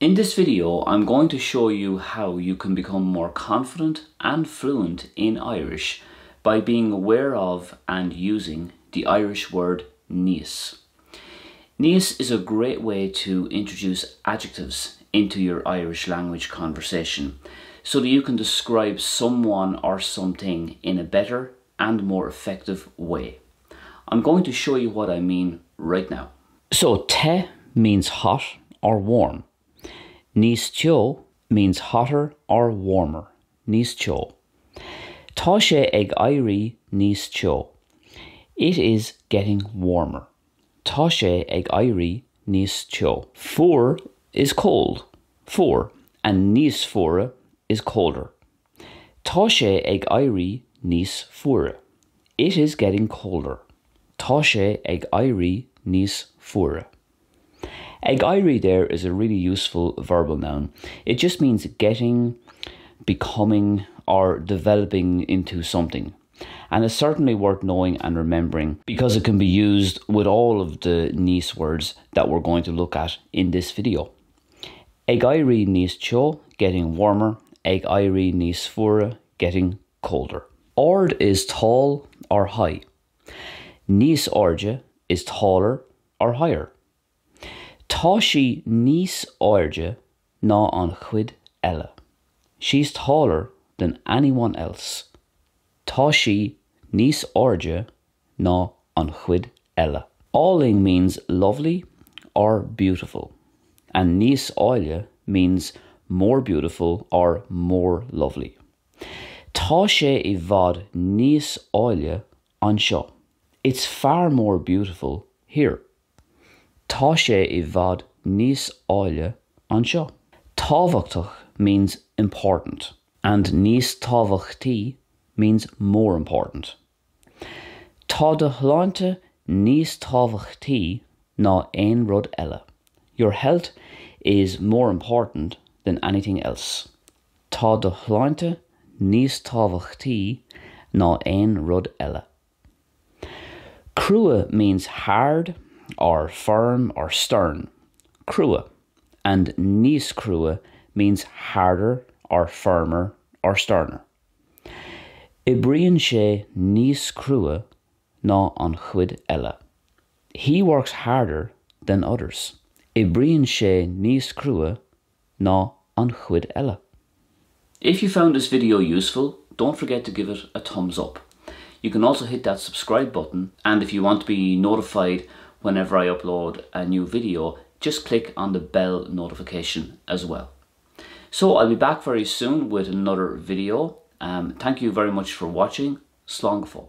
In this video, I'm going to show you how you can become more confident and fluent in Irish by being aware of and using the Irish word níos. Níos is a great way to introduce adjectives into your Irish language conversation so that you can describe someone or something in a better and more effective way. I'm going to show you what I mean right now. So te means hot or warm. Níos teo means hotter or warmer. Níos teo. Tá sé ag éirí níos teo. It is getting warmer. Tá sé ag éirí níos teo. Fuar is cold. Fuar. And níos fuaire is colder. Tá sé ag éirí níos fuaire. It is getting colder. Tá sé ag éirí níos fuaire. Ag éirí there is a really useful verbal noun. It just means getting, becoming, or developing into something. And it's certainly worth knowing and remembering because it can be used with all of the níos words that we're going to look at in this video. Ag éirí níos teo, getting warmer. Ag éirí níos fuaire, getting colder. Ard is tall or high. Níos airde is taller or higher. Tá sí níos airde ná an chuid eile. She's taller than anyone else. Tá sí níos airde ná an chuid eile. Álainn means lovely or beautiful, and níos áille means more beautiful or more lovely. Tá sé i bhfad níos áille anseo. It's far more beautiful here. Tá sé i bhfad níos áille anseo. Tábhachtach means important, and níos tábhachtaí means more important. Tá do shláinte níos tábhachtaí ná aon rud eile. Your health is more important than anything else. Tá do shláinte níos tábhachtaí ná aon rud eile. Crua means hard or firm or stern. Crua. And níos crua means harder or firmer or sterner. Oibríonn sé níos crua ná an chuid eile. He works harder than others. Oibríonn sé níos crua ná an chuid eile. If you found this video useful, don't forget to give it a thumbs up. You can also hit that subscribe button and if you want to be notified whenever I upload a new video, just click on the bell notification as well. So I'll be back very soon with another video. Um, thank you very much for watching. Slán go fóill.